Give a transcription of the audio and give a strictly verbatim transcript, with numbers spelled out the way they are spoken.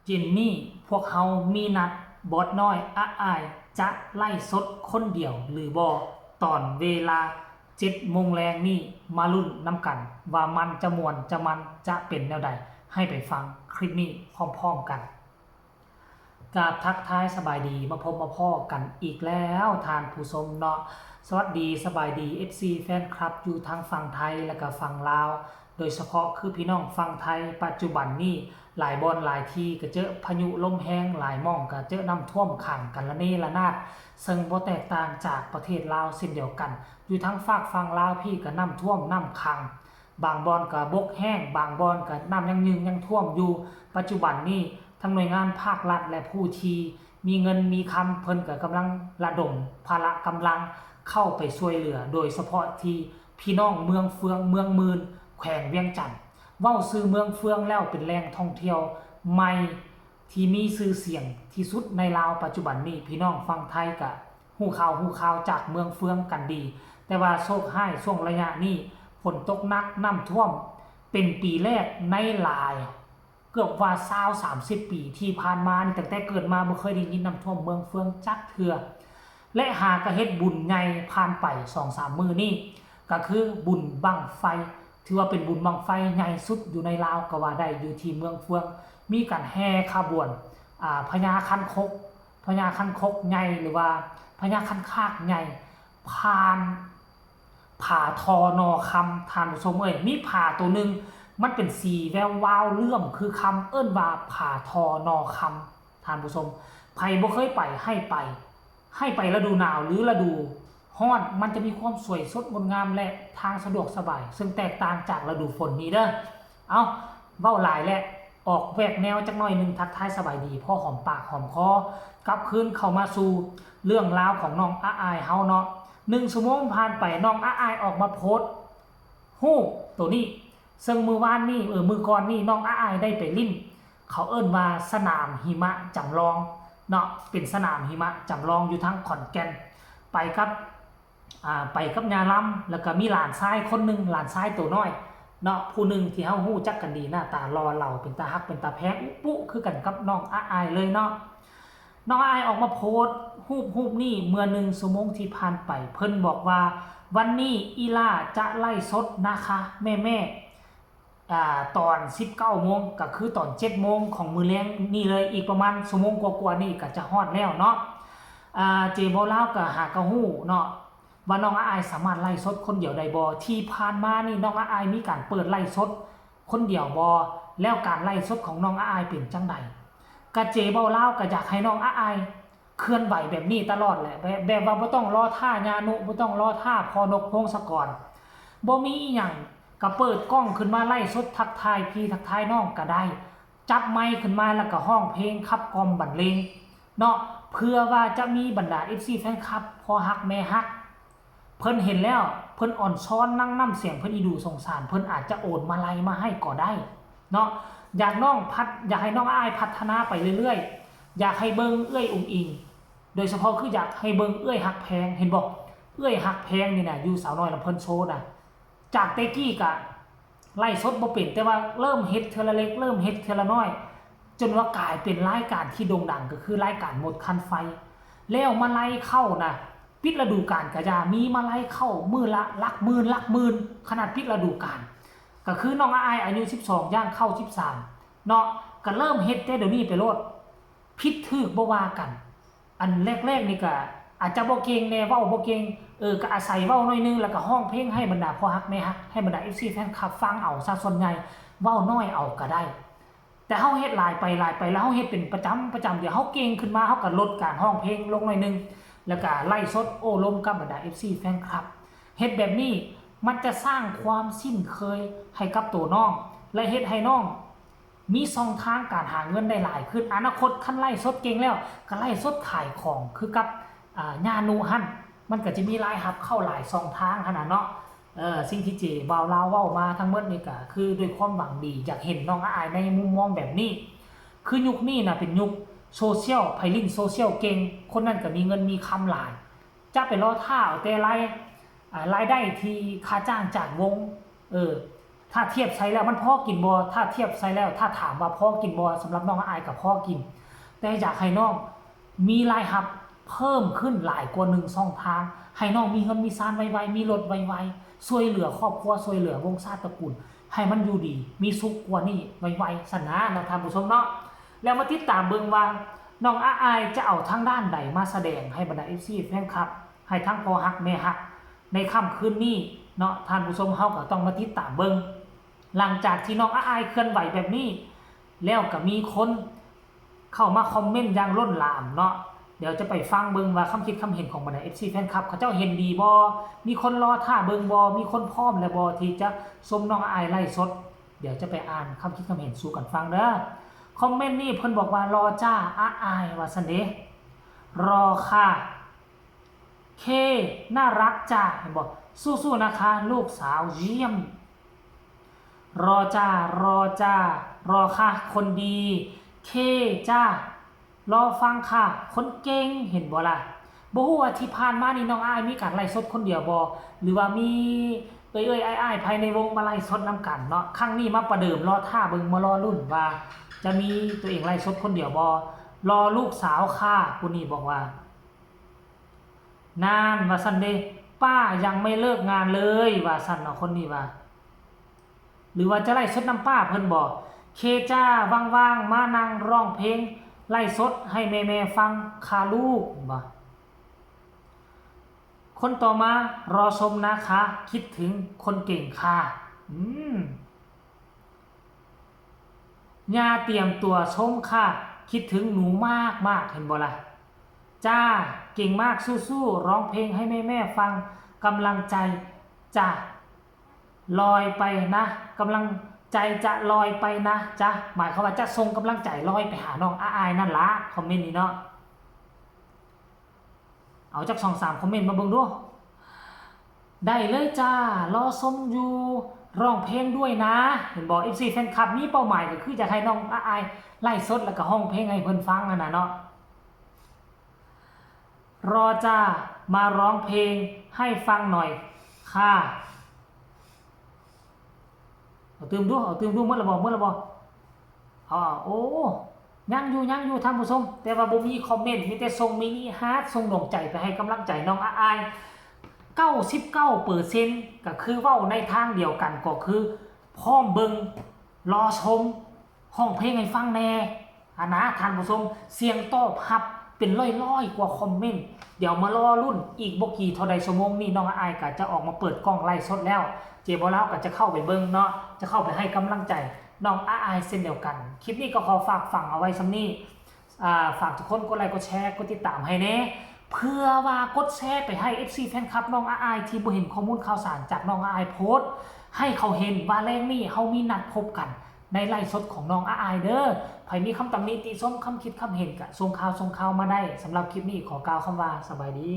เย็นนี้พวกเฮามีนัด บอสน้อย อ้าย จะไลฟ์สดคนเดียวหรือบ่ ตอนเวลาเจ็ดโมงแลงนี้ มาลุ้นนำกันว่ามันจะม่วนจะมันจะเป็นแนวใด ให้ไปฟังคลิปนี้พร้อมๆกัน กราบทักทายสบายดี มาพบมาพ้อกันอีกแล้วท่านผู้ชมเนาะ สวัสดีสบายดี เอฟซี แฟนคลับอยู่ทางฝั่งไทยและก็ฝั่งลาว โดยเฉพาะคือพี่น้องฝั่งไทย ปัจจุบันนี้หลายบ่อนหลายที่ก็เจอพายุลมแฮง หลายหม่องก็เจอน้ำท่วมขังกันระเนระนาด ซึ่งบ่แตกต่างจากประเทศลาวเช่นเดียวกัน อยู่ทางฟากฝั่งลาวพี้ก็น้ำท่วมน้ำขัง บางบ่อนก็บกแฮง บางบ่อนก็น้ำยังยึงยังท่วมอยู่ ปัจจุบันนี้ทางหน่วยงานภาครัฐและผู้ที่มีเงินมีคำ เพิ่นก็กำลังระดมพละกำลังเข้าไปช่วยเหลือ โดยเฉพาะที่พี่น้องเมืองเฟือง เมืองหมื่น แขวงเวียงจันทน์ เว้าชื่อเมืองเฟืองแล้วเป็นแหล่งท่องเที่ยวใหม่ที่มีชื่อเสียงที่สุดในลาวปัจจุบันนี้ พี่น้องฝั่งไทยก็ฮู้ข่าวฮู้ข่าวจากเมืองเฟืองกันดี แต่ว่าโชคร้ายช่วงระยะนี้ฝนตกหนักน้ำท่วมเป็นปีแรกในหลาย เกือบว่าซาวสามสิบปีที่ผ่านมานี่ ตั้งแต่เกิดมาบ่เคยได้ยินน้ำท่วมเมืองเฟืองจักเทื่อ และหากะเฮ็ดบุญใหญ่ผ่านไปสองสามมื้อนี้ ก็คือบุญบั้งไฟ ถือว่าเป็นบุญบั้งไฟใหญ่สุดอยู่ในลาวก็ว่าได้ อยู่ที่เมืองเฟือง มีการแห่ขบวน อ่า พญาคันคก พญาคันคกใหญ่หรือว่าพญาคันคากใหญ่ ผ่านผาทอนอคำ ท่านผู้ชมเอ้ย มีผาตัวหนึ่ง มันเป็นสีแวววาวเหลื่อมคือคำ เอิ้นว่าผาทอนอคำ ท่านผู้ชม ไผบ่เคยไปให้ไป ให้ไปฤดูหนาวหรือฤดูร้อน มันจะมีความสวยสดงดงามและทางสะดวกสบาย ซึ่งแตกต่างจากฤดูฝนนี้เด้อ เอา เว้าหลายและออกแหวกแนวจักหน่อยหนึ่ง ทักทายสบายดี พอหอมปากหอมคอ กลับคืนเข้ามาสู่เรื่องราวของน้องอ้ายเฮาเนาะ หนึ่งชั่วโมงผ่านไป น้องอ้ายออกมาโพสต์รูปตัวนี้ ซึ่งมื้อวานนี้ เออ มื้อก่อนนี้น้องอ้ายได้ไปเล่น เขาเอิ้นว่าสนามหิมะจำลองเนาะ เป็นสนามหิมะจำลองอยู่ทางขอนแก่น ไปกับ อ่า ไปกับย่าลำ แล้วก็มีหลานชายคนหนึ่ง หลานชายตัวน้อยเนาะ ผู้หนึ่งที่เฮาฮู้จักกันดี หน้าตาหล่อเหลา เป็นตาฮัก เป็นตาแพง อุปุคือกันกับน้องอ้ายเลยเนาะ น้องอ้ายออกมาโพสต์รูปรูปนี้เมื่อหนึ่งชั่วโมงที่ผ่านไป เพิ่นบอกว่า วันนี้อีหล่าจะไลฟ์สดนะคะ แม่ๆ อ่า ตอนสิบเก้าโมง ก็คือตอนเจ็ดโมงของมื้อแลงนี่เลย อีกประมาณชั่วโมงกว่าๆนี่ก็จะฮอดแล้วเนาะ อ่า เจเบาลาวก็หากะฮู้เนาะ ว่าน้องอ้ายสามารถไลฟ์สดคนเดียวได้บ่ ที่ผ่านมานี่น้องอ้ายมีการเปิดไลฟ์สดคนเดียวบ่ แล้วการไลฟ์สดของน้องอ้ายเป็นจั่งใด กะเจเบาลาวก็อยากให้น้องอ้ายเคลื่อนไหวแบบนี้ตลอดแหละ แบบ แบบว่าบ่ต้องรอท่าญานุ บ่ต้องรอท่าพ่อนกพงศกร บ่มีอีหยัง ก็เปิดกล้องขึ้นมาไลฟ์สดทักทายพี่ทักทายน้องก็ได้ จับไมค์ขึ้นมาแล้วก็ร้องเพลงขับกล่อมบรรเลงเนาะ เพื่อว่าจะมีบรรดา เอฟซี แฟนคลับ พ่อฮักแม่ฮัก เพิ่นเห็นแล้ว เพิ่นอ่อนซ้อน นั่งน้ำเสียงเพิ่นอีดูสงสาร เพิ่นอาจจะโอนมาลัยมาให้ก็ได้เนาะ อยากน้องพัฒ- อยากให้น้องอ้ายพัฒนาไปเรื่อยๆ อยากให้เบิ่งเอื้อยอุ๋งอิ๋ง โดยเฉพาะคืออยากให้เบิ่งเอื้อยฮักแพง เห็นบ่ เอื้อยฮักแพงนี่นะ อยู่สาวน้อยลำเพลินโชว์นะ จากแต่กี้กะไลฟ์สดบ่เป็น แต่ว่าเริ่มเฮ็ดเทื่อละเล็ก เริ่มเฮ็ดเทื่อละน้อย จนว่ากลายเป็นรายการที่โด่งดังก็คือรายการมดคันไฟ แล้วมาลัยเข้านะ ปิดฤดูกาลกะยา มีมาลัยเข้ามื้อละหลักหมื่น หลักหมื่น ขนาดปิดฤดูกาล ก็คือน้องอ้ายอายุสิบสอง ย่างเข้าสิบสามเนาะ ก็เริ่มเฮ็ดแต่เดี๋ยวนี้ไปโลด ผิดถูกบ่ว่ากัน อันแรกๆนี่ก็อาจจะบ่เก่งแน่ เว้าบ่เก่ง เออ ก็อาศัยเว้าหน่อยนึง แล้วก็ร้องเพลงให้บรรดาพ่อฮักแม่ฮัก ให้บรรดา เอฟซี แฟนคลับฟังเอาซะ ส่วนใหญ่เว้าน้อยเอาก็ได้ แต่เฮาเฮ็ดหลายไปหลายไป แล้วเฮาเฮ็ดเป็นประจำประจำ เดี๋ยวเฮาเก่งขึ้นมา เฮาก็ลดการร้องเพลงลงหน่อยนึง แล้วก็ไลฟ์สดโอ้ลมกับบรรดา เอฟซี แฟนคลับ เฮ็ดแบบนี้มันจะสร้างความชินเคยให้กับตัวน้อง และเฮ็ดให้น้อง มีช่องทางการหาเงินได้หลายขึ้น อนาคตคันไลฟ์สดเก่งแล้ว ก็ไลฟ์สดขายของคือกับ อ่า ญานุหั่น มันก็จะมีรายรับเข้าหลายช่องทางหั่นน่ะเนาะ เออ สิ่งที่เจบ่าวลาวเว้ามาทั้งหมดนี่ก็คือด้วยความหวังดี อยากเห็นน้องอ้ายในมุมมองแบบนี้ คือยุคนี้น่ะเป็นยุคโซเชียล ไผเล่นโซเชียลเก่ง คนนั้นก็มีเงินมีคำหลาย จะไปรอท่าเอาแต่ราย- อ่า รายได้ที่ค่าจ้างจากวง เออ ถ้าเทียบใส่แล้วมันพอกินบ่ ถ้าเทียบใส่แล้ว ถ้าถามว่าพอกินบ่ สำหรับน้องอ้ายก็พอกิน แต่อยากให้น้องมีรายรับเพิ่มขึ้นหลายกว่าหนึ่งช่องทาง ให้น้องมีเฮือนมีซานไวๆ มีรถไวๆ ช่วยเหลือครอบครัว ช่วยเหลือวงศาตระกูล ให้มันอยู่ดี มีสุขกว่านี้ไวๆ ซั้นนะเนาะท่านผู้ชมเนาะ แล้วมาติดตามเบิ่งว่าน้องอ้ายจะเอาทางด้านใดมาแสดงให้บรรดา เอฟซี แฟนคลับ ให้ทั้งพ่อฮักแม่ฮัก ในค่ำคืนนี้เนาะท่านผู้ชม เฮาก็ต้องมาติดตามเบิ่ง หลังจากที่น้องอ้ายเคลื่อนไหวแบบนี้ แล้วก็มีคนเข้ามาคอมเมนต์อย่างล้นหลามเนาะ เดี๋ยวจะไปฟังเบิ่งว่าคำคิดคำเห็นของบรรดา เอฟซี แฟนคลับ เขาเจ้าเห็นดีบ่ มีคนรอท่าเบิ่งบ่ มีคนพร้อมแล้วบ่ที่จะชมน้องอ้ายไลฟ์สด เดี๋ยวจะไปอ่านคำคิดคำเห็นสู่กันฟังเด้อ คอมเมนต์นี้เพิ่นบอกว่ารอจ้าอ้ายว่าซั่นเด้ รอค่ะ เค น่ารักจ้า เห็นบ่ สู้ๆนะคะ ลูกสาวเยี่ยม รอจ้า รอจ้า รอค่ะ คนดี เค จ้า รอฟังค่ะ คนเก่ง เห็นบ่ล่ะ บ่ฮู้ว่าที่ผ่านมานี่น้องอ้ายมีการไลฟ์สดคนเดียวบ่ หรือว่ามีเอื้อยๆอ้ายๆภายในวงมาไลฟ์สดนำกันเนาะ ครั้งนี้มาประเดิม รอท่าเบิ่ง มารอลุ้นว่าจะมีตัวเองไลฟ์สดคนเดียวบ่ รอลูกสาวค่ะ ผู้นี้บอกว่า นานว่าซั่นเด้ ป้ายังไม่เลิกงานเลยว่าซั่นเนาะ คนนี้ว่า หรือว่าจะไลฟ์สดนำป้าเพิ่นบ่ เคจ้า ว่างๆมานั่งร้องเพลงไลฟ์สดให้แม่ๆฟังค่ะลูก บ่ คนต่อมา รอชมนะคะ คิดถึงคนเก่งค่ะ อืม ย่าเตรียมตัวชมค่ะ คิดถึงหนูมากมากๆ เห็นบ่ล่ะ จ้า เก่งมาก สู้ๆ ร้องเพลงให้แม่ๆฟัง กำลังใจจะลอยไปนะ กำลังใจจะลอยไปนะจ๊ะ หมายความว่าจะส่งกำลังใจลอยไปหาน้องอ้ายนั่นละ คอมเมนต์นี้เนาะ เอาจักสองสามคอมเมนต์มาเบิ่งดู ได้เลยจ้า รอชมอยู่ ร้องเพลงด้วยนะ เห็นบ่ เอฟซี แฟนคลับ มีเป้าหมายก็คืออยากให้น้องอ้ายไลฟ์สดแล้วก็ร้องเพลงให้เพิ่นฟังหั่นน่ะเนาะ รอจ้า มาร้องเพลงให้ฟังหน่อยค่ะ เอาตื่มดู เอาตื่มดู หมดแล้วบ่ หมดแล้วบ่ เอา เอา โอ้ ยังอยู่ ยังอยู่ท่านผู้ชม แต่ว่าบ่มีคอมเมนต์ มีแต่ส่งมินิฮาร์ท ส่งดวงใจไปให้กำลังใจน้องอ้าย เก้าสิบเก้าเปอร์เซ็นต์ ก็คือเว้าในทางเดียวกัน ก็คือพร้อมเบิ่ง รอชม ร้องเพลงให้ฟังแน่ อันนะท่านผู้ชม เสียงตอบรับเป็นร้อยๆกว่าคอมเมนต์ เดี๋ยวมารอลุ้นอีกบ่กี่เท่าใดชั่วโมงนี้ น้องอ้ายก็จะออกมาเปิดกล้องไลฟ์สดแล้ว เจ๊บ่าวลาวก็จะเข้าไปเบิ่งเนาะ จะเข้าไปให้กำลังใจน้องอ้ายเช่นเดียวกัน คลิปนี้ก็ขอฝากฝังเอาไว้ส่ำนี้ อ่า ฝากทุกคนกดไลค์กดแชร์กดติดตามให้แน่ เพื่อว่ากดแชร์ไปให้ เอฟซี แฟนคลับน้องอ้ายที่บ่เห็นข้อมูลข่าวสารจากน้องอ้ายโพสต์ ให้เขาเห็นว่าแลงนี้เฮามีนัดพบกันในไลฟ์สดของน้องอ้ายเด้อ ไผมีคำตำหนิติชม คำคิดคำเห็นก็ส่งข่าวส่งข่าวมาได้ สำหรับคลิปนี้ขอกล่าวคำว่าสบายดี